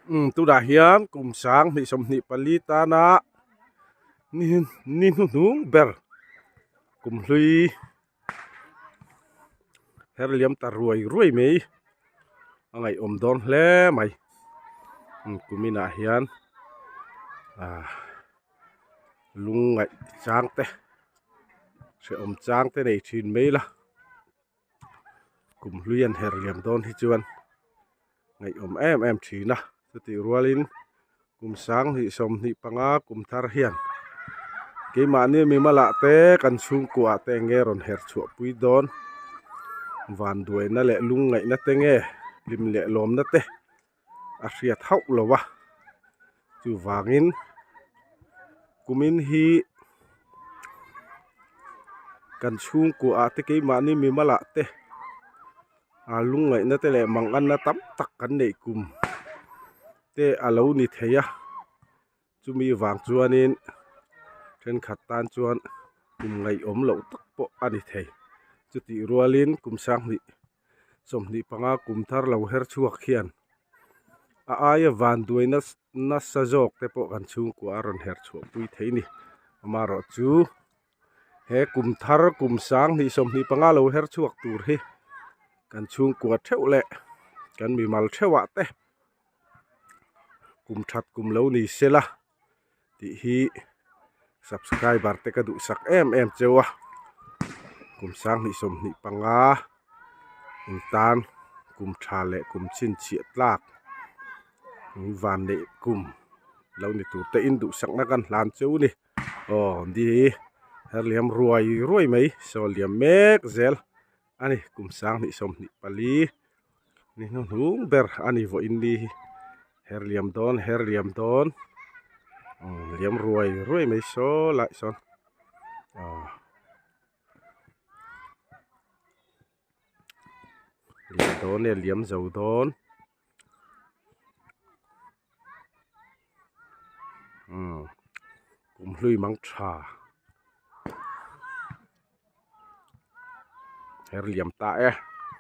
Umm tunah hian kum sang hnih 24 tana ni ni hnuhnung ber kum hlui her liam ta ruai ruai mai a ngaihawm dawn hle mai umm kum inah hian ah lungngaih chang te hrehawm chang te nei thin mai la. Kum hlui an her liam dawn hi chuan ngaihawm em em thin a, chutih rualin kum 2025 kum thar hian keimahni mimalah te kan chhungkuah te eng nge rawn her chhuah pui dawn vanduaina leh lungngaihna te nge hlim leh lawmna te a hriat hauh lo a chuvangin kumin hi kan chhungkua ah te keimahni mimal ah te ah lungngaihna te leh manganna tam tak kan neih kum te a lo ni thei a chumi vang chuanin thenkhat tan chuan kum ngaihawm loh tak pawh a ni thei chutih rualin kum 20 25 kum thar lo her chhuak hian a aia vanduai nasa zawk te pawh kan chhungkua a rawn her chhuah pui thei a ni amaherawh chu he kum thar kum 2025 lo her chhuak tur hi kan chhungkua theuh leh kan mimal theuh ah te kum that kum lo ni sela tih hi subscriber te ka duhsak em em cheu a kum 2025 in tan kum tha leh kum chhinchhiah tlak van neih kum lo ni tur te in duhsakna kan hlan cheu a ni aw ni hi herliam ruai ruai mai saw liam mek zel a ni kum 2024 ni hnuhnung ber a ni vawiin ni hi her liam dawn her liam dawn umm liam ruai ruai mai saw lai sawn aw liam dawn e liam zo dawn umm kum hlui mang tha her liam ta e.